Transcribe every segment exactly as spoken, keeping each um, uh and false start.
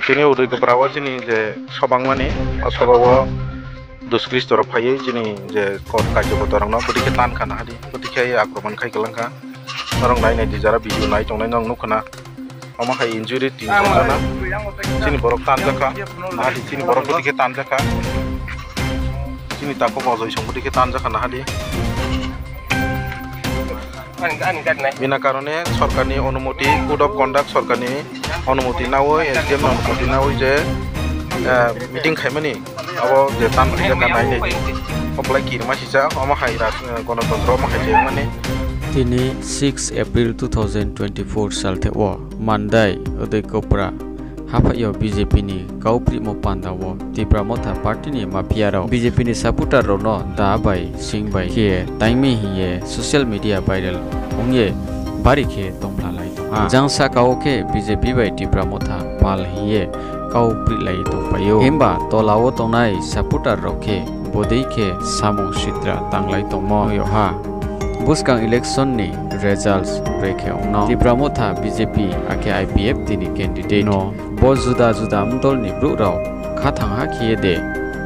Tini Udaipura wo chini je sobangmani, o soba wo duskristo rao phai ye chini je kor kajjo kotor rao no bodei khe tan kha naha di, bodei khe akromon khai kalang kha. Norok nai nai di, jara video nai tongnai norok nuh khna. Omo hai injury tin jon jona. Chini borok tanjakha. Naha di, chini borok bodei khe tanjakha. Chini takhuk Ajoy song bodei khe tanjakha naha di. Bina karone sorkar ni onumoti, code of conduct sorkar ni onumoti nawi, S D M ni onumoti nawi je, eh, meeting khaimani, abo je tan khaijak kha nai nai di. O belai kirima sisa, omo hai ras, eh, gonotontro omo hai je mani. Tini six April two thousand twenty-four salthe wo Mandai Udaikopra haphaih yo B J P ni kauprimo panda wo Tipra Motha party ni mafia rao B J P ni supporter rao no da bai sing bai khe taingmi hing ye social media viral ong ye bari khe tongplalai tong ha. Jang saka wo khe B J P bai Tipra Motha pal hing ye kauprihlai tongpai ou. Himba tola wo tongnai supporter rao khe bodei khe samung sitra tanglai tongmo nuh yag ha. Buskang election ni results bre khe ong no Tipra Motha B J P akhe I P F T ni candidate no bo juda juda mdol ni brouh rao khathang ha khe ye de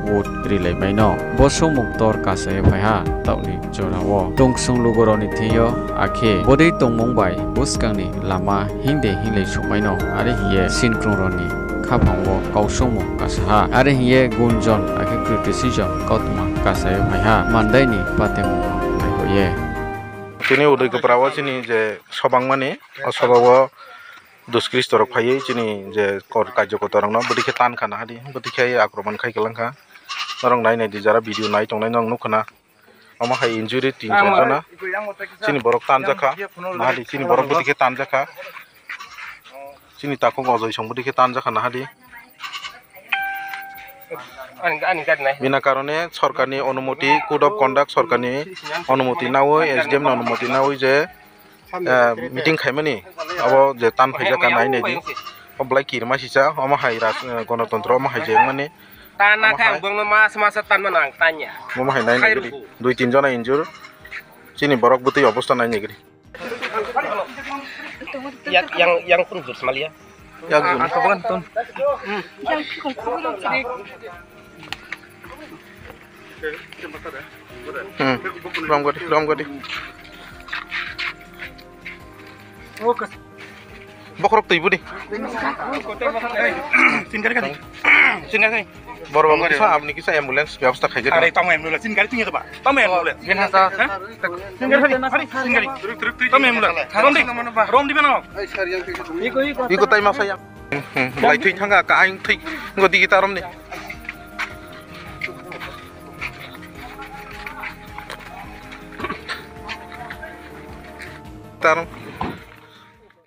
vote rilai mai no. Bo songmung ktor kasa ye phai ha taoh ni jora wo. Tongsong lugo rao ni thing yo akhe bodei tongmung bai buskang ni lama hingde hinglai sungmai no are hing ye sinkrung rao ni khaphang wo kau songmung kasa ha. Are hing ye gunjon akhe criticism kautma kasa ye phai ha Mandai ni patemung rao naihoih ye. Tini Udaikopra wo chini je sobangmani, o soba wo duskristo rao phai ye chini je kor kajjo kotor rao no bodei khe tan kha naha di, bodei khe akromon khai kalang kha. Norok nai nai di, jara video nai tongnai norok nuh khna. Omo hai injury tin jon jona. Chini borok tanjakha. Naha di, chini borok bodei khe tanjakha. Chini takhuk Ajoy song bodei khe tanjakha naha di. Bina karone sorkar ni onumoti, code of conduct sorkar ni onumoti nawi, S D M ni onumoti nawi je, eh, meeting khaimani, abo je tan phaijakha nai nai di. O belai kirima sisa, omo hai ras, eh, gonotontro omo hai je mani. Tan na khe ang bung no mas masa tan mano ang tan ya. Omo hai nai nai di. Dui tin jona injure. Chini borok bwtwi obosta nai nai di. Yang, yang, yang pun jur smalia. Yang jur. Hmm. Rom gadi, rom gadi. Bokhorok twi budi. Singkar kadi. Singkar kadi. Boro babu kisa, aboni kisa ambulance byabostha khai gadi. Are, tamo ambulance, singkar twi ba. Tamo ambulance. Gen hasa. Ha? Singkar kadi. Are, singkar. Tamo ambulance. Rom di. Rom di bano. Iko tai masa ya. Hmm, hmm. Lai twi thanga ka aing twi. Ngo digi tarom ni. Tarom.